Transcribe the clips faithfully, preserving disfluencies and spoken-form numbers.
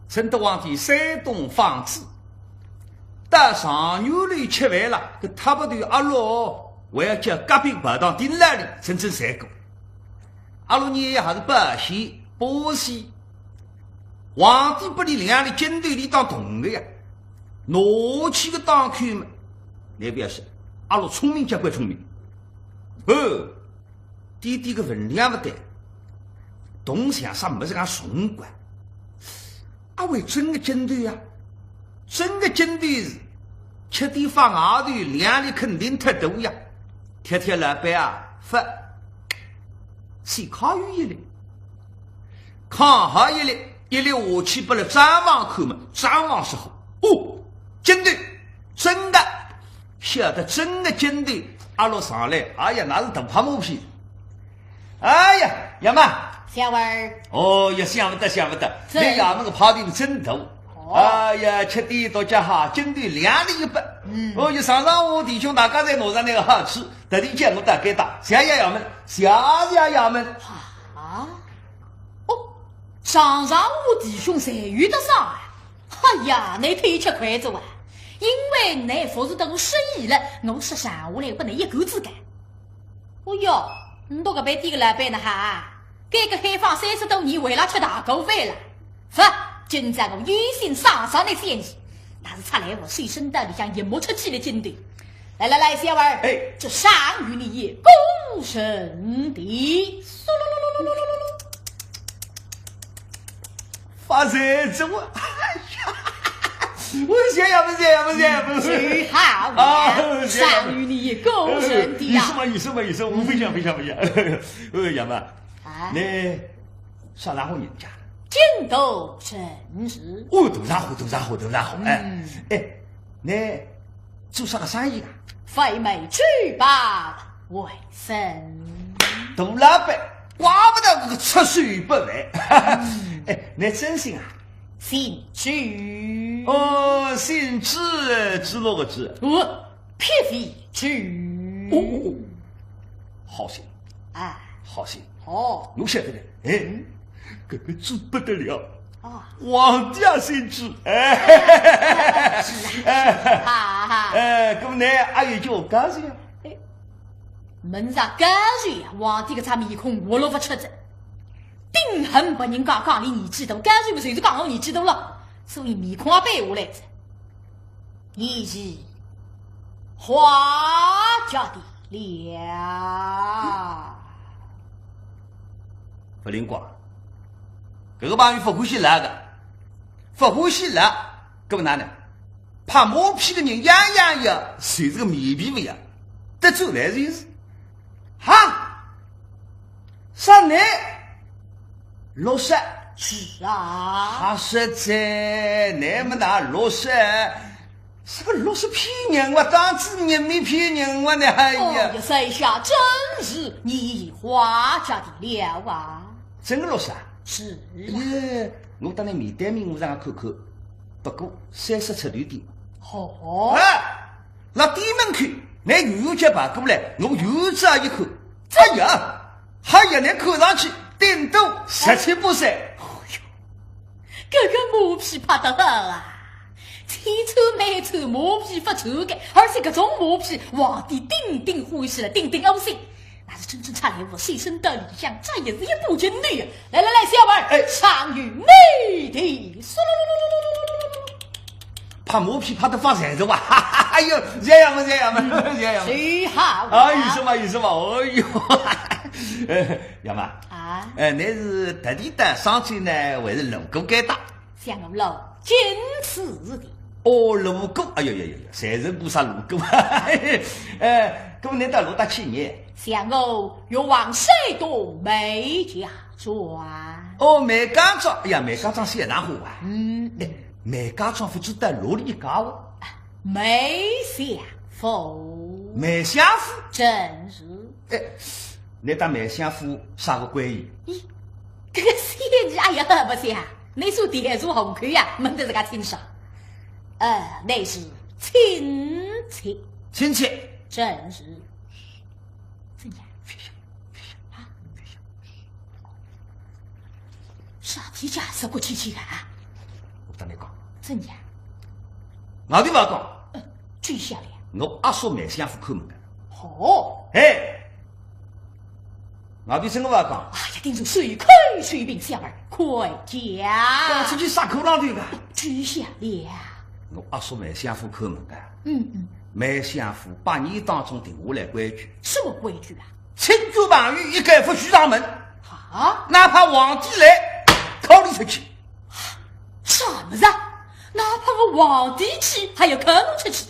正德皇帝山东访子，到状元楼吃饭了，搿塌鼻头阿六还要叫隔壁跑堂顶牢里，真正罪过。阿六呢还是保险，保险。皇帝拨俚两粒金豆，俚当铜个呀，拿去个当口嘛，倷覅说，阿六聪明交关聪明。哦， 点点个分量勿对，铜像啥物事介重个？阿会真个金豆呀，真个金豆是吃点放外头，两粒肯定忒多呀。贴贴老板啊，勿，先敲有一粒，敲好一粒，一粒下去拨了账房看嘛，账房说好，哦，金豆，真个。 晓得真个金豆，阿六上来，哎呀，那是大拍马屁。哎呀，爷们。小二。哦，也想勿到，想勿到，真。倷爷们个派头真大。哦。哎呀，吃点多家哈，金豆两粒一百。嗯。哦，一上上午弟兄大家侪拿着那个好处，特地叫我到该搭，谢谢爷们，谢谢爷们。啊？哦，上上午弟兄侪有得赏啊。 哎呀，倷忒吃亏哉哇！因为倷服侍得我失意了，我说剩下来拨倷一干子干。哦哟，倷笃搿爿店个老板呢哈？改革开放三十多年，为了吃大锅饭了。勿，今朝我有心赏赏倷小二，那是出来我随身袋里向一摸出去的金豆。来来来，小二，哎。这赏与你个人的。嗖噜噜噜噜噜噜噜。 发财哉哇！哎呀，我谢爷们，谢爷们，谢爷们。最好啊，谢爷们。赏与你个人的呀。有数嘛，有数嘛，有数，我分享，分享，分享。呃，爷们，啊？倷啥场化人家？京都城市。哦，大场化，大场化，大场化，哎。嗯。哎，倷做啥个生意啊？贩卖珠宝为生。大老板，怪不得搿个出手勿凡。嗯。哎，倷尊姓啊？姓朱。哦，姓朱，朱哪个朱？哦，撇撇朱。哦，哦，哦，好姓。啊。好姓。哦。我晓得了。哎，嗯。搿个朱不得了。啊。皇帝也姓朱。哎。是啊。哎。哈哈。哎，搿么倷阿有叫家事啊？哎， 问着家事呀，皇帝搿张面孔活络勿出哉，顶恨别人家讲俚年纪大，家事嘛就是讲我年纪大了，所以面孔也板下来哉。你是华家的了。勿灵光，搿个朋友勿欢喜老个，勿欢喜老，搿么哪能？ 拍马屁个人样样要，就是个面皮勿要，得罪来就是。哈，啥倷六十？是啊。哈，实在，倷么哪六十？啥个六十骗人哇，当仔人面骗人哇呢，哎呀。哦哟，在下真是你华家的了啊。真个六十啊？是啊。哎呀，我当倷面对面我让看看。 不过三十出头点。好。哎，辣店门口，拿远远叫跑过来，我远远一看，哎呀，哎呀，倷看上去顶多十七八岁。哎哟，搿个马屁拍得好啊！千穿万穿马屁勿穿个，而且搿种马屁皇帝顶顶欢喜了，顶顶窝心。 那是真正出来我随身袋里向，这也是一把金豆呀。来来来，小二，哎。赏与你的。嗖噜噜噜噜噜噜噜。拍马屁拍得发财哉哇！哎呦，谢爷们，谢爷们，谢爷们。谁好啊？啊，有数嘛，有数嘛，哎呦，爷们。啊？哎，倷是特地到商州呢，还是路过该搭？ 想我路过此地。哦，路过，哎呦呦呦呦，财神菩萨路过。哎，搿么倷到路搭去呢？想我欲往山东梅家庄。哦，梅家庄，哎呀，梅家庄是哪化啊？嗯。哎，梅家庄勿是到哪里家哦？梅相府。梅相府？正是。哎，倷到梅相府啥个关系？咦，搿个小二，哎呀，勿是啊。 倷是店主户口呀，问得自家清爽。呃，乃是亲戚。亲戚。正是。怎样？啊？啥体家是过去去啊？怎样？外头勿讲，呃，知晓了。我阿叔梅相府看门个。哦。哎，外头真个勿讲。哎呀，定是随口随便小儿，快讲。讲出去啥口浪头个？知晓了。我阿叔梅相府看门个。嗯嗯。梅相府百年当中定下来规矩。什么规矩啊？亲眷朋友一概勿许上门。啊？哪怕皇帝来，敲伊出去。 啥么子啊？哪怕个皇帝去，还要敲门出去，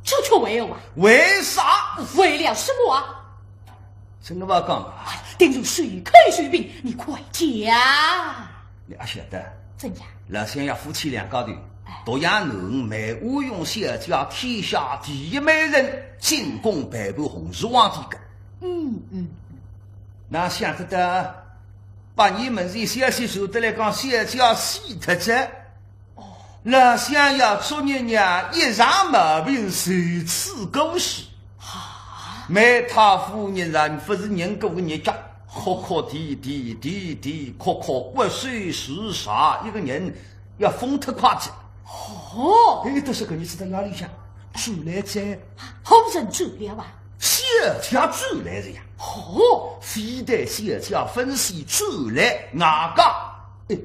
这叫为啥？为啥？为了什么啊？真个勿讲啊？定是随口随便，你快讲。你阿晓得？怎样？老相爷夫妻两家头，哎。独养囡儿梅花容小姐天下第一美人，进宫陪伴洪治皇帝个。嗯嗯嗯。哪想得到，百年门前消息传得来讲，小姐死脱哉。 老相爷作孽娘一场毛病就此过世。啊？梅太夫人人勿是人过个日脚，哭哭啼啼啼啼哭哭，骨瘦如柴，一个人要疯脱快哉。哦。哎，倒是搿日子到夜里向，转来哉。何人转来啊？小姐转来哉呀。哦。非但小姐分喜转来，外加，哎，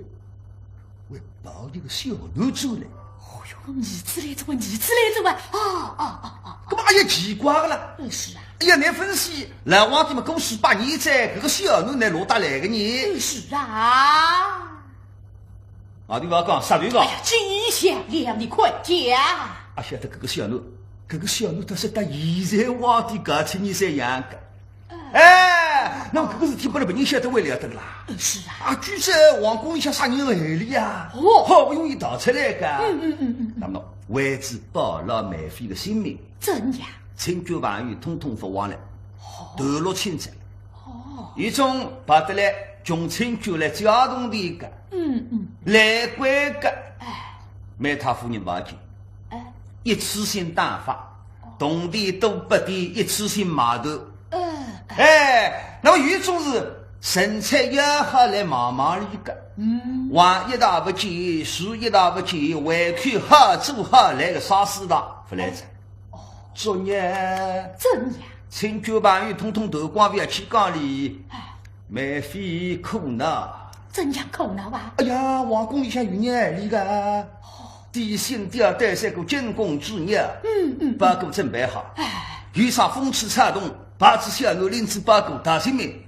还抱一个小囡转来。哦哟，儿子来哉哇，儿子来哉哇，啊啊啊啊！搿么哎呀奇怪个啦。嗯，是啊。哎呀，倷勿是老皇帝嘛过世百年哉，搿个小囡倷哪搭来个呢？嗯，是啊。外头勿讲，实头讲。哎呀，知晓了，你快讲。阿晓得搿个小囡，搿个小囡倒是搭现在皇帝搿青年山一样个。 哎，那么搿个事体拨勒别人晓得还了得个啦？嗯，是啊。啊，据说皇宫里向杀人害理呀，哦。好不容易逃出来个。嗯嗯嗯嗯嗯。那么为仔保牢梅妃个性命，怎样？亲眷朋友统统勿往来，哦。断了亲哉。哦。有种跑得来穷亲眷来借铜钿个，嗯嗯。来贵个，哎。梅太夫人勿要紧，哎。一次性打发，铜钿多拨点，一次性买断。 嗯。哎，那么有种是神采要好来望望俚个，嗯。横一道勿见，竖一道勿见，胃口好做好来个啥事体勿来哉。哦。作孽。怎样？亲眷朋友统统断光，勿要去讲俚，哎。梅妃苦恼。怎样苦恼啊？哎呀，皇宫里向有人害俚个。哦。 提心吊胆，像个惊弓之鸟，嗯嗯嗯。包裹准备好，哎。有啥风吹草动，抱仔小囡，拎仔包裹逃性命。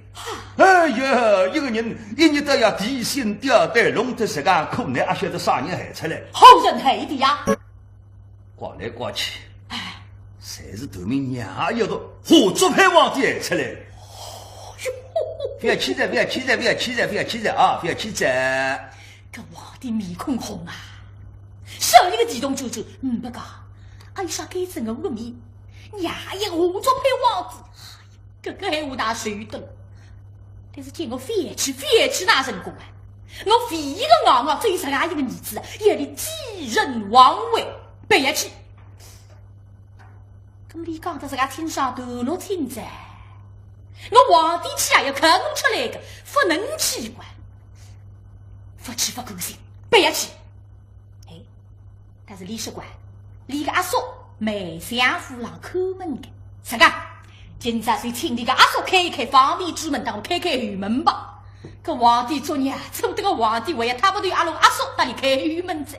哎呀，一个人一日到夜提心吊胆，弄得实梗苦恼，阿晓得啥人害出来？何人害的呀？刮来刮去，哎。侪是头名娘一个华族派皇帝害出来的。哦哟。勿要气哉，勿要气哉，勿要气哉，勿要气哉啊，勿要气哉。 搿皇帝面孔红啊，少一个地动转转，嗯，勿讲，还有啥该整个我个面，娘一个华族派皇帝，搿个闲话哪说得？但是叫我勿要气，勿要气哪成功啊？我唯一个外甥只有实梗一个儿子，要俚继承皇位，勿要气。 搿么俚讲得实梗清爽，断了亲哉。我皇帝去也要靠我出来个，勿能气个。勿气勿甘心，勿要气。哎，但是俚说过，俚个阿叔梅相府浪看门个，实梗，今朝就请俚个阿叔开一开方便之门，搭我开开后门吧。搿皇帝作孽，做得个皇帝还要踏勿头阿龙阿叔搭俚开后门哉。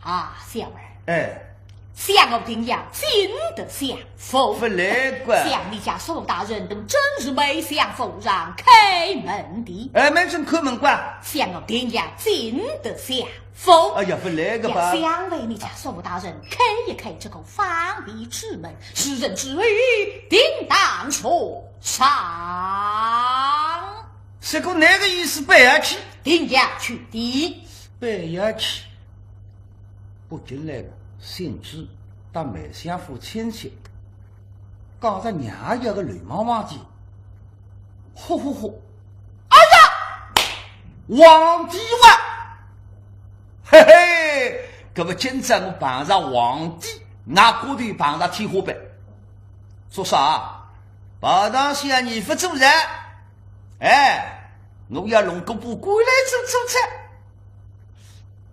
啊，小儿。哎。想我定要进得相府。勿来个。想你家苏大人等真是梅相府上开门的。哎，梅正看门官。想我定要进得相府。哎呀，勿来个吧。要想为你家苏大人开一开这个方便之门，世人之后定当说上。是个哪个意思？勿要去。定要去的。勿要去。 北京来个，姓朱，搭梅相府亲戚，讲着娘要个流氓皇帝，呼呼呼！哎呀，皇帝哇！嘿嘿，搿么今朝我碰着皇帝，那骨头碰着天花板。做啥？跑堂小二勿做哉。哎，我要弄个把官来做做哉。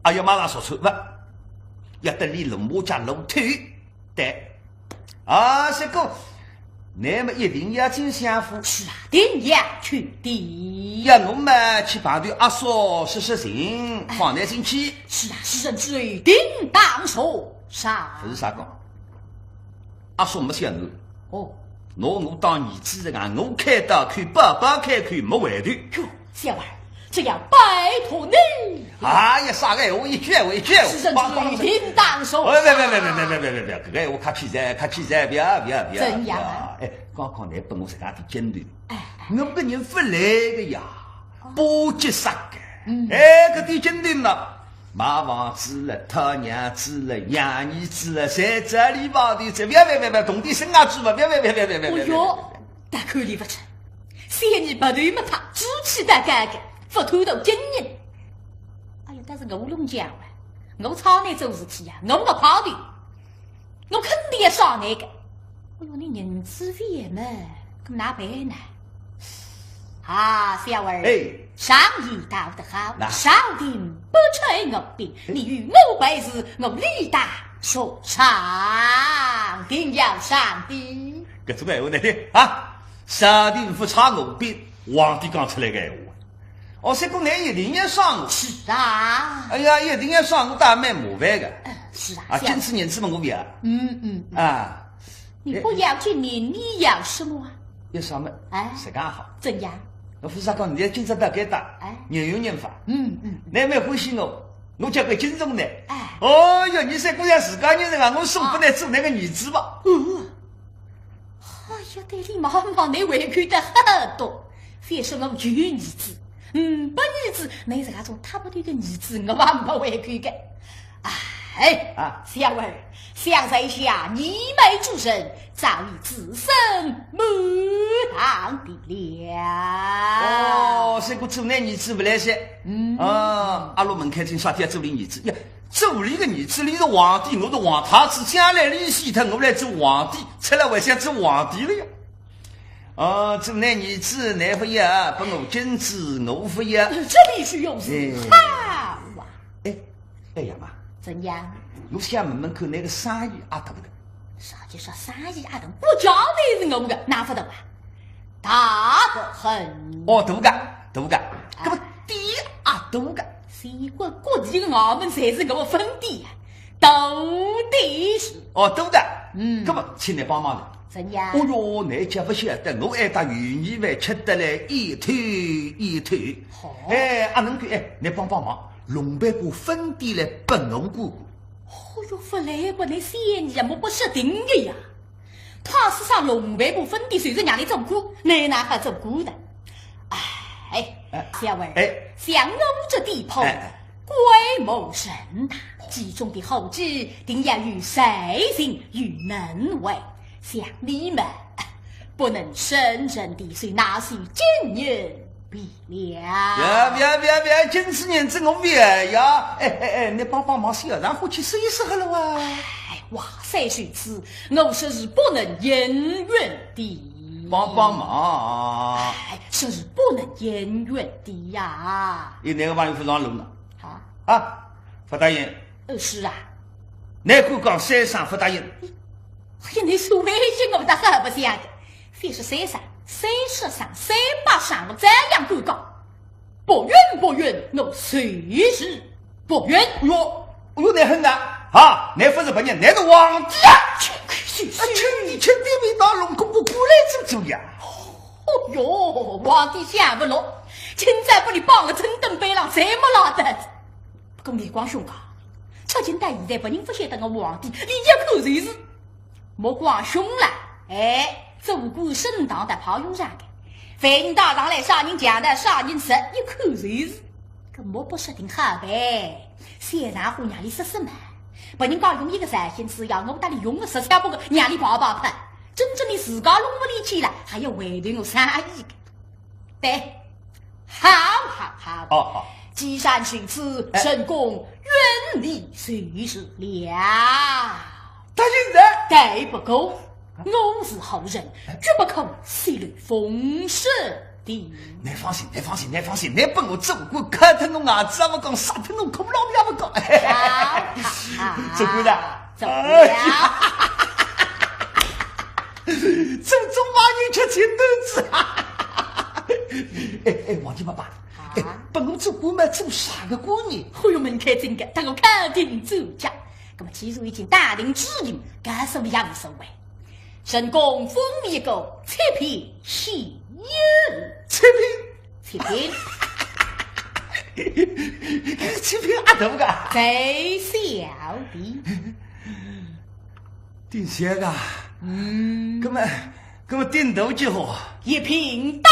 啊，要马上说出，勿，要等俚落马脚露头。对。啊，这个，那么一定要进相府。是啊，定要去的。要我们去碰头阿叔说说情，放倷进去。是啊，是人之定当说啥？勿是啥讲。阿叔没想我。哦。拿我当儿子个，我开刀口，包包开口，没回头。哟，小二，这要拜托你。哎呀，啥个闲话，一句闲话，一句闲话。是人之定当说。哎，别别别别别别别别别，搿个闲话客气哉，客气哉，别别别。怎样啊？别，哎，刚刚倷拨我实梗点劲头。哎，哎。我个人勿来个呀，哦。巴结煞个。嗯。哎，搿点劲头呢，买房子了，讨娘子了，养儿子了，侪在里旁头，这别别别别，动点身啊子嘛，别别别别别别别。哦哟，大口里勿吃。 三年白头没拍，志气大干个，勿偷盗金银。哎呀，但是我弄僵了，我操你做事体呀，我勿跑的，我肯定要杀你个。哎哟，你银子勿要嘛，搿哪办呢？啊，小二，哎。常言道得好，那。朝廷不吹我兵，你与我背时，我理当受赏，定要赏的。搿种闲话难听啊！ 朝廷勿吹我兵，皇帝讲出来个闲话。哦，这个倷一定要赏我。是啊。哎呀，一定要赏我，倒蛮麻烦个。嗯，是啊，啊，是啊。今朝银子嘛，我勿要。嗯，嗯，嗯。啊。你不要金银，你要什么啊？要啥么？哎。实梗好。怎样？我勿是讲倷今朝到该搭，哎。人有人法。嗯，嗯，嗯。倷蛮欢喜我，我交关敬重倷。哎。哦哟，倷三姑娘自家人啊，我送拨倷做倷个儿子吧。嗯。 哎呀，对俚望望，倷胃口得好多。非说我有儿子，嗯，勿儿子，倷是搿种塌不头个儿子，我还勿胃口个。哎，啊。小二，想在下，你们诸人早已置身满堂的了。哦，这个做倷儿子勿来塞。嗯。啊，阿六门开清爽，天做俚儿子呀。 做俚个儿子，俚是皇帝，我是皇太子，将来俚死脱，我来做皇帝，出来还想做皇帝了呀。哦，做倷儿子，倷勿要，拨我金子，我勿要。这必须有事。哎。好啊。哎，哎呀妈。怎样？我想问问看，倷个生意阿大个？啥叫啥生意阿大？国家队是我个，哪勿大啊？大得很。哦，大个，大个。哎。搿么店阿大个？ 全国各地个衙门侪是我个分店呀，到底是。哦，对个。嗯。搿么，请倷帮忙了。怎样？哦哟，倷家勿晓得，我还搭有你饭吃得来，一头一头。好。哎，阿能够，哎，倷帮帮忙，弄办部分店来拨我管管。哦哟，勿来拨倷三年也没不说定个呀。 他是啥龙背部分店，随着让你做官，倷哪好做官的？哎，哎，小二，哎。像我这地铺，哎，哎。规模甚大，其中的伙计定要有才情、有能为，像你们，不能省人的手，拿手经营。 便了。别别别别，今朝银子我勿要呀！哎哎哎，倷帮帮忙，小二，让我去试一试好了哇。哎，话虽如此，我说是不能应允的。帮帮忙。哎，说是不能应允的呀。有哪个朋友勿让路呢？啊？啊，勿答应。呃，是啊。倷敢讲三声勿答应？哎呀，倷是威胁我，倒好白相个。非说三声，三十声，三百声，我照样敢讲。 不允，不允，我就是不允。哎哟，哎哟，倷很啊！啊，倷勿是别人，倷是皇帝啊！去去去去！啊，请你，请你，倷拿龙骨不过来怎么呀？哦哟，皇帝想勿落，今朝拨倷绑了正等背浪，再没拉得。不过目光凶啊，出京到现在，别人勿晓得我皇帝，俚一看就是。 目光凶了，哎，做官升堂的跑用场个，万一搭上来啥人强盗啥人贼，一看就是。搿目不识丁好办，小二，让俚说说嘛，别人家用一个绍兴子，要我搭俚用个十七八个，让俚跑跑看，真正的自家弄勿里去了，还要为难我生意个。 对，好，好，好。哦，好。既然如此，哎。朕公允你就是了。答应了。对，不过，我是好人，哎。绝不可泄露风声。的。倷放心，倷放心，倷放心，倷拨我做官，敲脱我牙齿也勿讲，杀脱我骷髅头也勿讲。好，好，好。做官的。做官的。哎呀。祖宗还有吃青团子啊。哎，哎，皇帝爸爸，啊？哎，拨我做官嘛，做啥个官呢？哎哟，门开正个，搭我肯定做家。那么既然已经打定主意，干什么也无所谓。 朕公封一个七品县尉。七品？七品。七品阿大个？最小的。顶小个？嗯。那么，那么顶大几好？一品当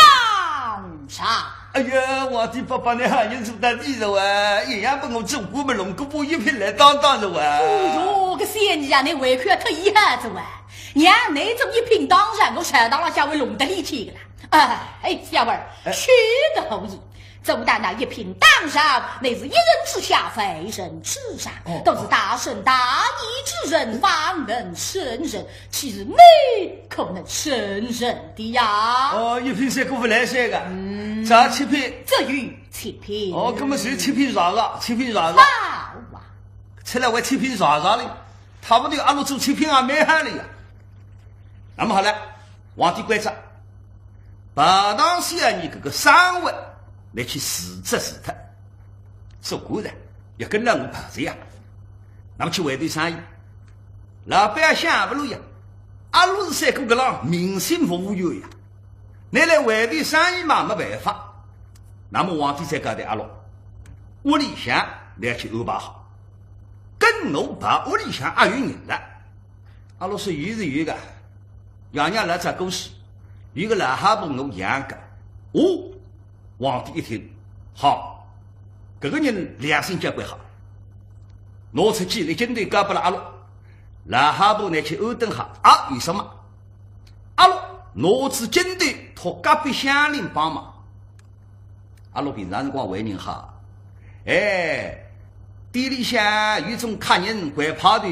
上。哎呀，皇帝爸爸，倷还有做得理了啊，一样拨我做官么，弄个把一品来当当了啊。哎哟，搿小人啊，倷胃口忒厉害了啊。 让倷做一品当上，我朝堂浪向会弄得力气个啦。哎，哎，小儿，哎。休得胡言。做到那一品当上，乃是一人之下，万人之上，哦，都是大圣大义之人，方能胜任。岂是你可能胜任的呀？哦，一品三个勿来三个，嗯。只七品。只有七品。哦，那么就七品上上，七品上上。好啊。出来还七品上上哩。 差不多阿六做七品也蛮好了呀。那么好了，皇帝关照，拜堂小二搿个生活，拿去辞职辞脱，做官的，要跟牢我跑着呀。那么去回头生意，老板也想勿落呀，阿六是三个搿浪名心无有呀，拿来回头生意嘛没办法。那么皇帝再交代阿六，屋里向拿去安排好。 跟我跑屋里向阿有人了。阿六说有是有个，爷娘老早过世，有个老太婆我养个。哦，皇帝一听，好，搿个人良心交关好，拿出几钿金钿交拨了阿六，老太婆拿去安顿好，啊，有什么？阿六拿仔金钿托隔壁乡邻帮忙。 阿六平常辰光为人好，哎，店里向有种客人掼派头，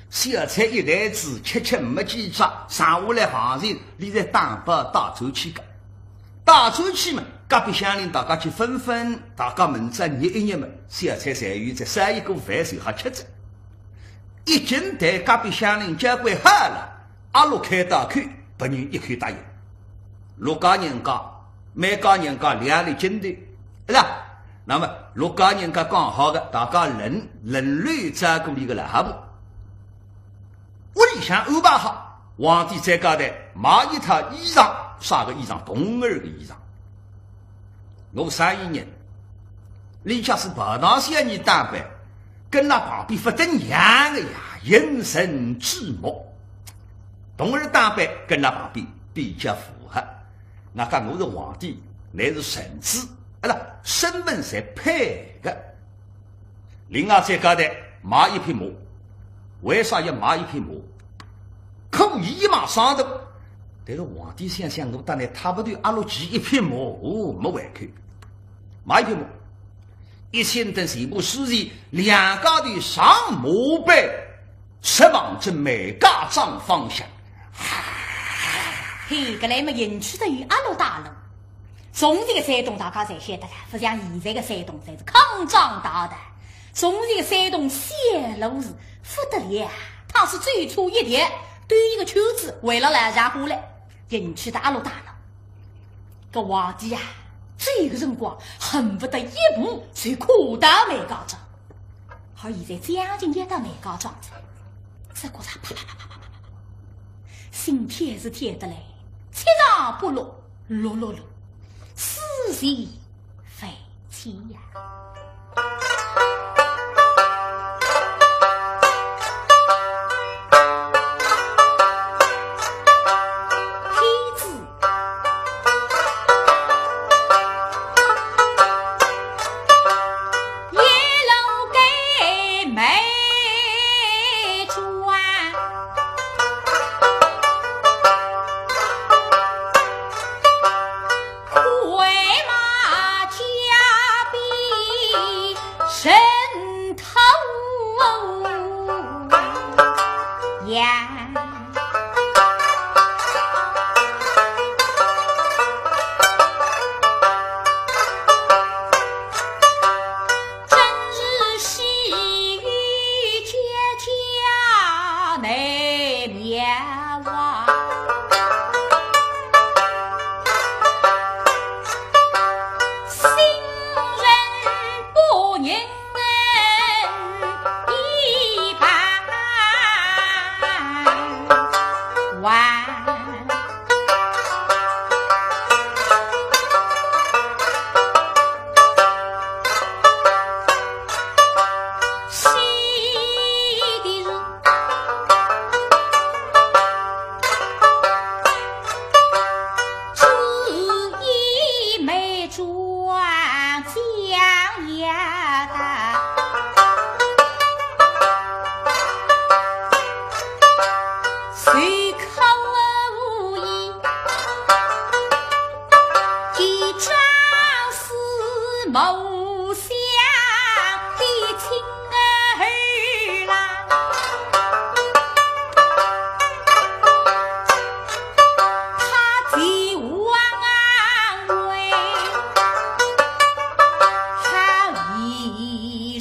小菜一台子，吃吃没几只，剩下来行情，俚侪打包带转去个。带转去嘛，隔壁乡邻大家去分分，大家门子热一热嘛，小菜侪有，再烧一锅饭就好吃哉。已经对隔壁乡邻交关好了， 阿六开大口，别人一口答应。陆家人家，每家人家两粒金钿，是吧？那么陆家人家讲好的，大家轮，轮流照顾俚个老太婆。屋里向安排好，皇帝再交代买一套衣裳，啥个衣裳？童儿的衣裳。 我生意人，俚假使跑堂小二打扮，跟俚旁边勿得样个呀，引人注目。童儿打扮跟俚旁边比较符合。外加我是皇帝，倷是臣子，阿拉身份侪配个。 另外再交代买一匹马，为啥要买一匹马？可以买上头。但是皇帝想想，我搭倷差不多阿六骑一匹马，哦，没胃口。买一匹马，一千等全部收齐，两家头上马背，直望着梅家庄方向。嘿，搿来么运气得有阿六带路。 从前个山东大家侪晓得了，勿像现在个山东侪是康庄大道。从前个山东小路是勿得了，倘使走错一条，兜一个圈子，回了老家伙来，引起的阿六大了。搿皇帝啊，走个辰光恨不得一步就跨到梅家庄。 而现在将近要到梅家庄了，只觉着啪啪啪啪啪啪啪啪，心跳是跳得来，七上八落，落落落，思绪万千呀。天子 一路赶梅庄，快马加鞭。不想的亲儿啦，他既亡啊，为他一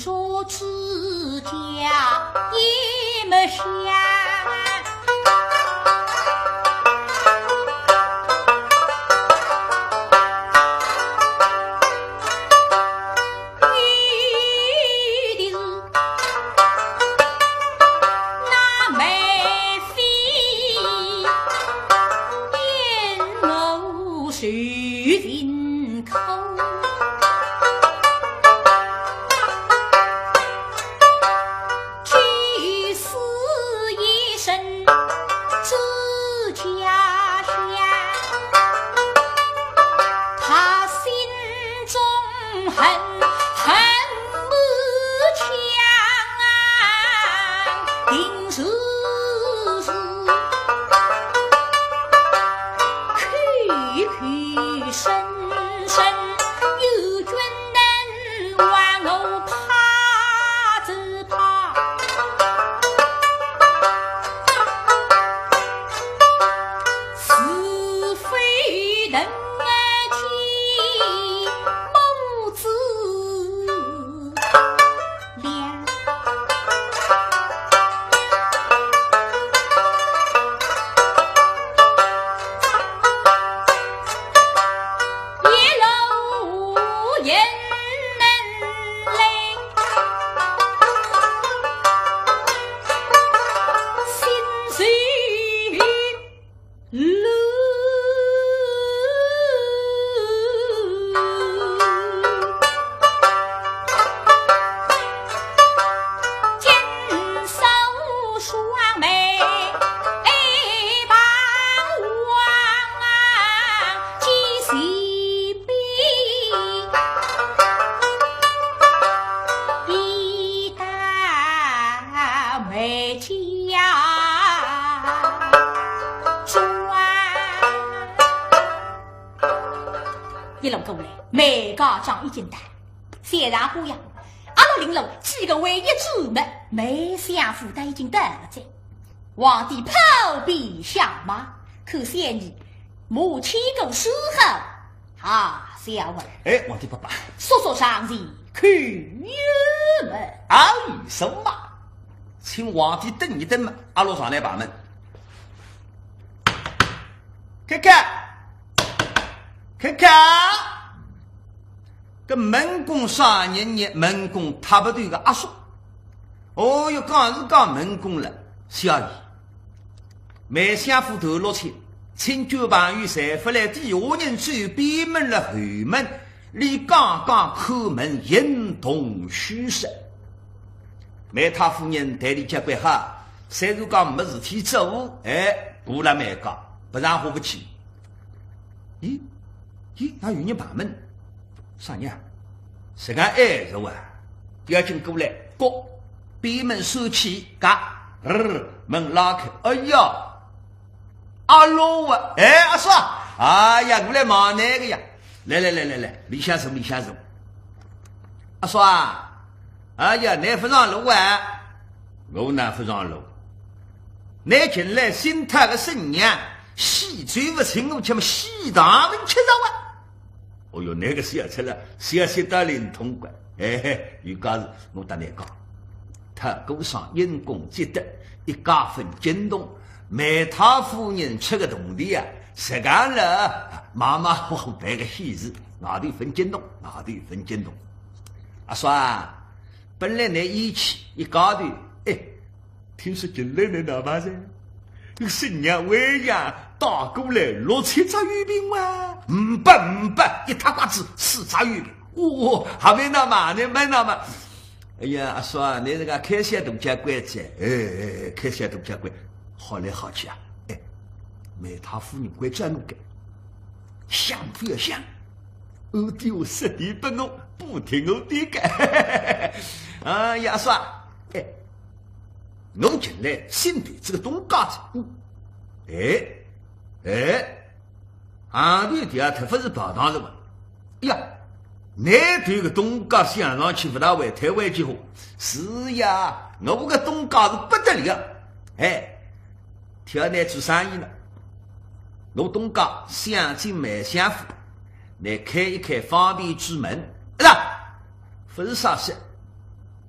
如之家也没下。 有的是那梅妃引我受尽苦，就是一生 之家乡，他心中恨恨不强啊，定是是口口声声有君能还我怕之怕。 是非人间母子俩，一路人能来。 心随路。紧锁双眉把望，几时 一到梅家庄。一路过来，梅家庄已经到，小丈夫呀，阿六领路几个为一转么，梅相府倒已经到了哉。皇帝跑遍相马，看小儿母亲个时候， 啊，小文。哎，皇帝爸爸。叔叔上前叩玉门。啊，什么？请皇帝等一等嘛，阿六上来把门。开开，开开！搿门公啥人呢？门公塌不头个阿叔。哦哟，讲是讲门公了，小爷。 梅相府头落去，亲眷朋友侪勿来，底下人只有边门了后门，俚刚刚叩门，一同虚设。梅太夫人待俚交关好，虽然讲没事体做，哎，顾了梅家，勿让花勿去。咦，咦，哪有人把门？啥人啊？实梗矮着哇，要紧过来，咯，边门闩起，嘎，呃，门拉开，哎呀， 阿六啊，哎，阿叔啊，哎呀，我来望倷个呀。来来来来来，里向坐，里向坐。阿叔啊，哎呀，倷勿让路啊？我哪勿让路？倷近来新讨个新娘，喜酒勿请我吃么，喜糖勿吃着啊。 哦哟，倷个小赤佬，消息倒灵通个。哎嘿，有介事我搭倷讲，讨个上因公积德，一家分惊动，梅太夫人出个铜钿啊，实梗了，妈妈我办个喜事，外头分惊动，外头分惊动。阿叔啊，本来倷一去一家头，哎， 听说近来倷哪能办哉？新娘为娘带过来六七只月饼哇？呒不呒不，一塌刮子四只月饼。哦，还没那嘛，倷没那嘛。哎呀，阿叔啊，倷搿个开销大交关哉，哎，哎，哎，开销大交关，好来好去啊。哎，梅太夫人关照我个，想勿要想，我对我说的不弄，不听我的个。哎呀，阿叔啊，哎， 我近来新头子个东家子，嗯，哎，哎，行头第二特勿是跑堂子嘛。呀，倷对个东家想上去勿大会，退回去好。是呀，我个东家是不得了。哎，挑倷做生意呢，我东家想进梅相府，倷开一开方便之门，是吧？勿是啥事，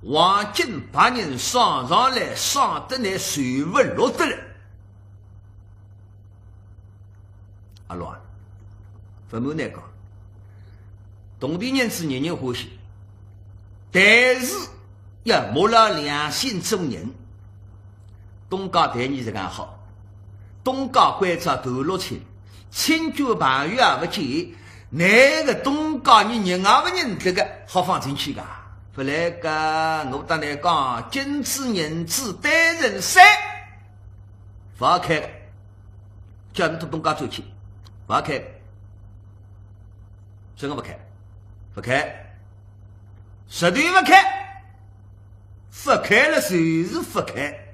黄金白银赏上来，赏得倷手勿落得了。 阿乐啊，勿瞒倷讲，铜钿银子人人欢喜，但是要摸牢良心做人。东家待倷实梗好，东家关照头落亲，亲眷朋友也勿见，倷个东家倷认也勿认得个，好放进去个？勿来个，我搭倷讲，金子银子单人散，勿好开个。 叫倷到东家转去，勿开，真个勿开，勿开，绝对勿开，勿开了就是勿开。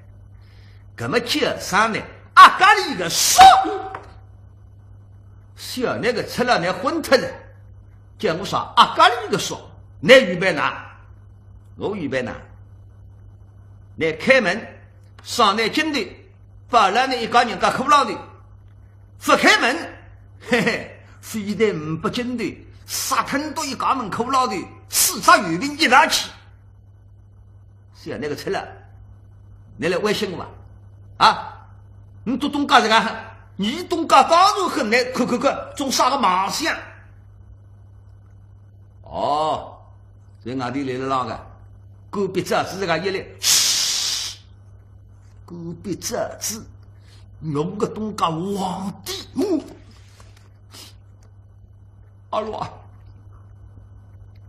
搿么叫啥呢？阿哥里个说，小倷个出来倷昏脱了，叫我啥阿哥里个说，倷预备哪？我预备哪？倷开门，赏倷金钿， 摆了倷一家人家骷髅头，勿开门，嘿嘿，非但呒不金钿，杀脱倷一家门骷髅头，四只月饼一道去。是啊，倷个出来，倷来威胁我伐？啊，倷到东家实梗，倷东家当然恨倷，看看看，种啥个妄想？ 哦，在外头来了浪个，干瘪爪子实梗一来，嘘，干瘪爪子，我个东家皇帝，嗯。阿乐啊，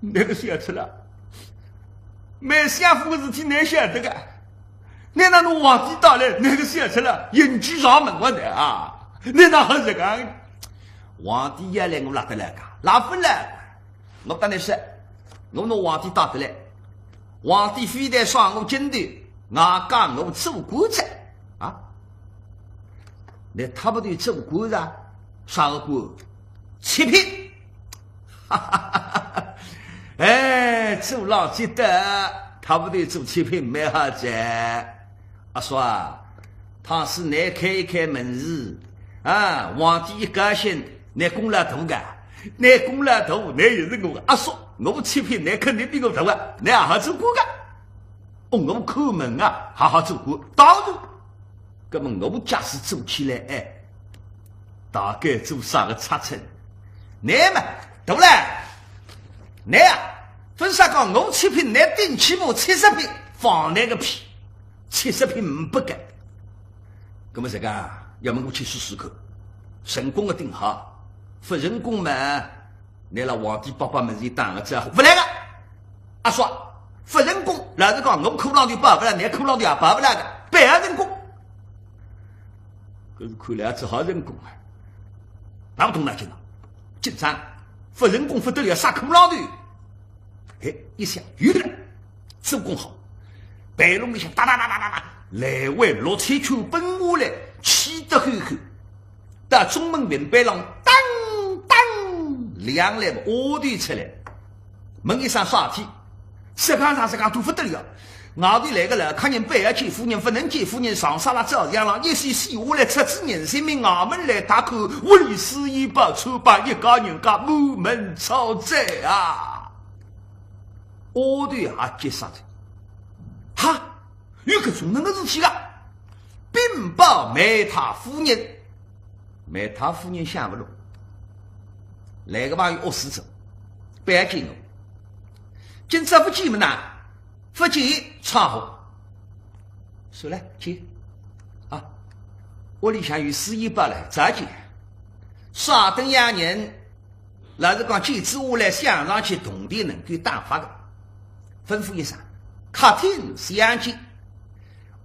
倷个想出来，梅相府个事体倷晓得个，倷哪能皇帝到来，倷个想出来，引鬼上门个呢啊？倷哪能实梗？皇帝要来我拉得来个，拉勿来个。 我搭倷说，我拿皇帝带得来，皇帝非但赏我金钿，外加我做官哉。啊？倷塌鼻头做官哉？啥个官？七品。哈哈哈哈！哎，做老积德，塌鼻头做七品蛮好哉。 阿叔啊，倘使倷开一开门市，啊，皇帝一高兴，倷功劳大个，倷功劳大，倷也是我个阿叔，我七品，倷肯定比我大个，倷也好做官个。哦，我看门啊，也好做官，当然，葛么我假使做起来，哎，大概做啥个差错？倷嘛，大了，倷啊，勿是讲我七品，倷顶起码七十品，放倷个屁！ 七十品呒不个。葛么实梗，要么我去试试看，成功个顶好，勿成功嘛，倷拉皇帝伯伯面前打个招呼，勿来个。阿叔，勿成功，老实讲，我骷髅头摆勿来，倷骷髅头也摆勿来个，板也成功。搿是看来只好成功啊。哪勿动脑筋啊？紧张，勿成功勿得了，杀骷髅头。 哎，一想，有了，做功好。背篓里向哒哒哒哒哒哒，来回六七圈奔下来，气得呼呼。到中门云板浪，当当，两来丫头出来，问一声啥体，实梗啥实梗都勿得了。外头来个老客人，板要见夫人，勿能见夫人，上啥啦照样了，一歇歇下来，出仔人性命，衙门来打开，屋里四姨八穿帮，一家人家满门抄斩啊！ 丫头也急煞哉。哈，有搿种能个事体啊？禀报梅太夫人。梅太夫人想勿落，来个朋友饿死哉，覅见我。今朝勿见么呐，勿见，唱好。算了，见。啊，屋里向有四姨八了，再见。啥等样人 老实讲，见仔我来想上去铜钿能够打发个，吩咐一声，客厅相见。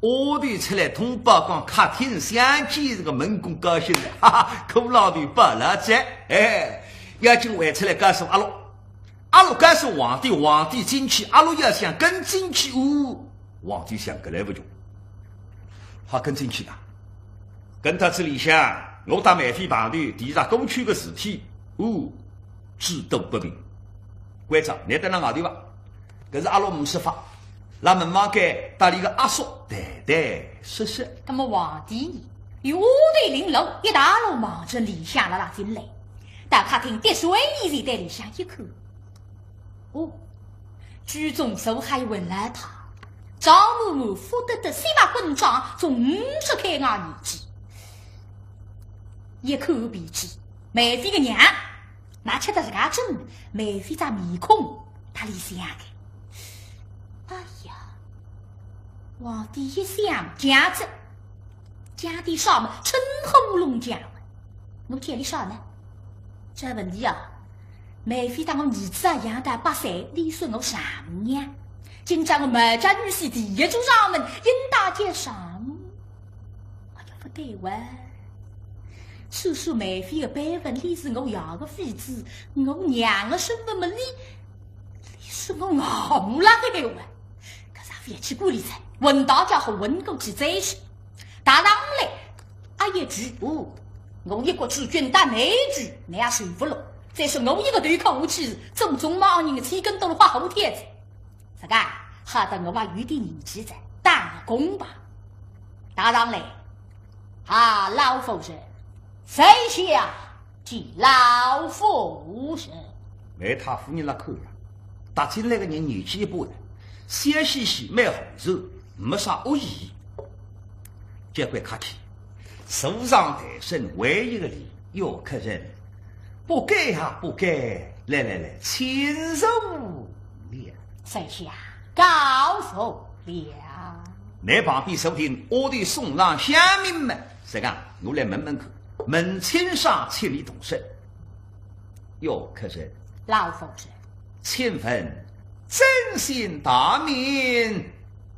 丫头出来通报讲，客厅相见，搿个门公高兴了，哈哈，骷髅头摆牢哉，哎，要紧回出来告诉阿六，阿六告诉皇帝，皇帝进去，阿六要想跟进去，哦，皇帝想搿来勿及，好跟进去啊。 跟到仔里向，我搭梅妃碰头，提着过去个事体，哦，知道不明。关照，倷等辣外头吧。搿是阿六呒啥法，辣门房间搭俚个阿叔谈谈说说。那么皇帝呢？与丫头林珑一道望着里向辣辣进来，到客厅滴水面前对里向一看，哦，居中坐好一位老太，妆婀娜，福得得，须发滚壮，总五十开外年纪。一看便知，梅妃个娘。 哪吃得自家准，梅妃张面孔搭俚像个。哎呀，皇帝一想，犟哉，犟点啥么？春喉咙犟。我叫俚啥呢？这问题啊，梅妃搭我儿子啊养到八岁，俚说我丈母娘。今朝我梅家女婿第一桩上门，应当叫丈母。 哎呀，勿对哇！叔叔梅妃个辈分，俚是我爷个妃子，我娘个身份么，俚，俚是我外母啦个哇！搿啥勿要去管俚哉，混到家伙混过去再说。搭上来，啊一句，哦，我一国之君搭倷一句，倷也受勿落。再说我一个头磕下去，祖宗亡人个千根都是花后天子。 自家，好得我还有点年纪哉，打个工吧。搭上来，啊，老夫人，在下见老夫人。梅太夫人辣看呀，踏进来个人年纪一把了，笑嘻嘻，蛮和善，没啥恶意。交关客气，坐上台身，回一个礼，哟，客人， 不敢呀，不敢。来来来，请坐了。在下告坐了。倷旁边坐定，丫头送上香茗么，实梗，我来问问看，问清爽，请倷动手。哟，客人，老夫人，请问尊姓大名，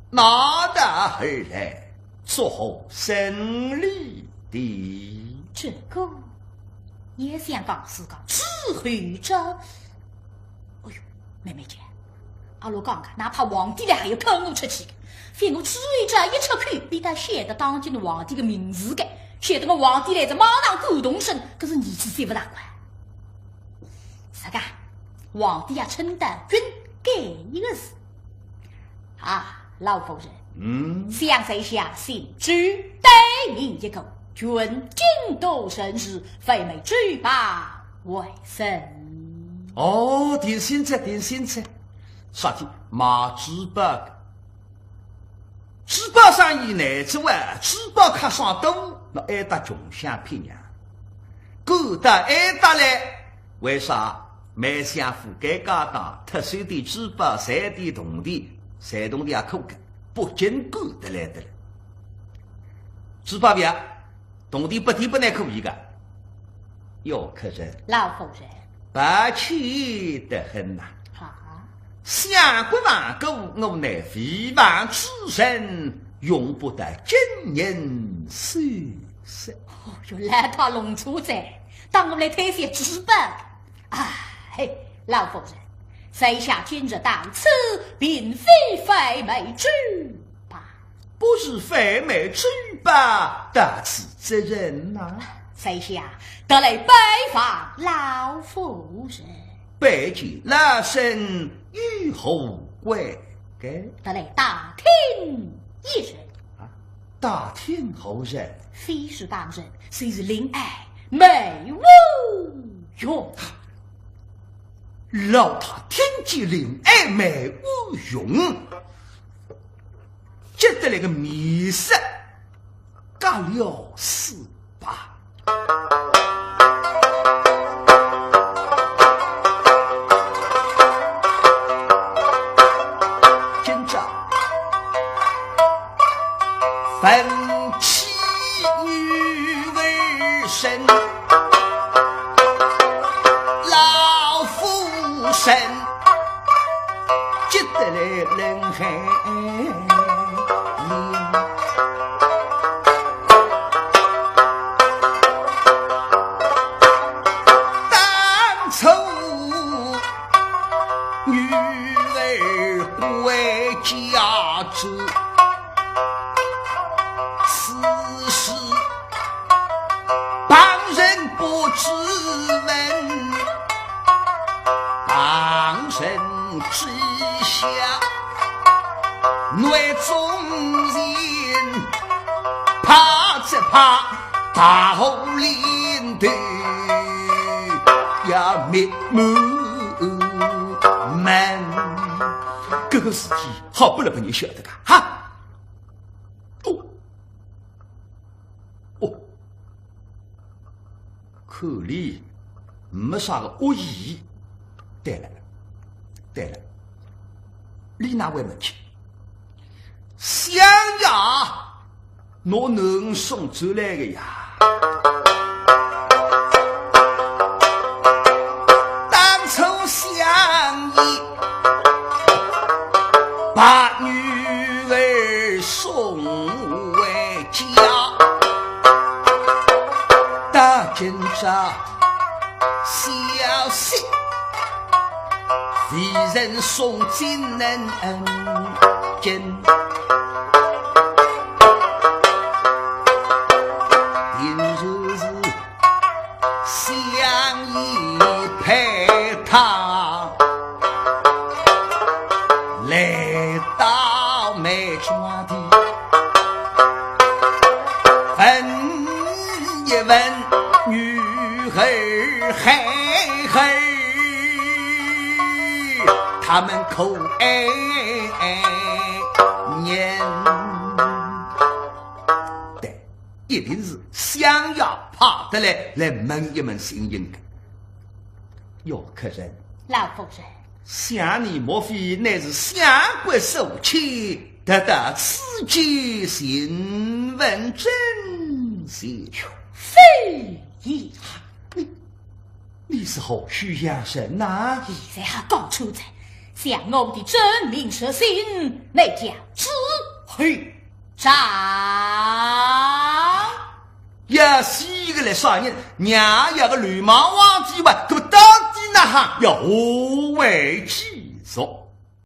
哪搭而来，作何生理的？这个 也想讲自家知会着。哎哟，妹妹姐，阿六讲个，哪怕皇帝来还要看我出去个，非我知会着一出口，必定晓得当今皇帝个名字个，晓得我皇帝来哉马上感动身，搿是年纪再勿大快。是个，皇帝也称得君该一个字。 啊，老夫人，嗯？想在下姓朱，单名一个，君京都人氏，贩卖珠宝为生。哦，定心哉，定心哉。啥体？卖珠宝个。珠宝生意难做啊，珠宝客商多，那挨搭穷乡僻壤，赶到挨搭来，为啥？梅相府该家当，特收点珠宝，赚点铜钿，赚铜钿也可个。 不见得得来得了。珠宝票，铜钿拨点拨倷可以个。哟，客人，老夫人，抱歉得很呐。啊？相国亡故，我乃非凡之人，用不得金银首饰。哦哟，老太弄错哉，当我来推销珠宝。哎，老夫人，在下今日到此，并非贩卖珠宝。 不是贩卖珠宝到此之人呐。在下特来拜访老夫人。拜见老身有何贵干？特来打听一声。啊，打听何人？非是旁人，就是令爱梅无用。老太听见令爱梅无用， 急得来个面色革了势白。今朝问起女儿身，老夫人 急得来冷汗淋。当初女儿归家之，此事旁人不知闻，旁城之下，内中人怕只怕大祸临头，要灭门。搿个事体好不了拨人晓得个，哈？哦，哦，看来没啥个恶意。对了，对了，俚哪会问起？相爷，拿囡儿送转来个呀。当初相爷把女儿送回家，到今朝消息，未曾送进恩恩。定然是相爷派他来到梅庄地，问一问女儿海海，他们可爱人。对，一定是相爷派得来，来问一问情形个。哟，客人，老夫人。想你莫非乃是相国所请，特到此间寻问真情？非也。你，你是何许样人呐？现在还讲出哉，想我们的真名实姓，乃叫朱厚照。 要死个来啥人？娘要个流氓王子哇，搿么到底哪哈要何为其所？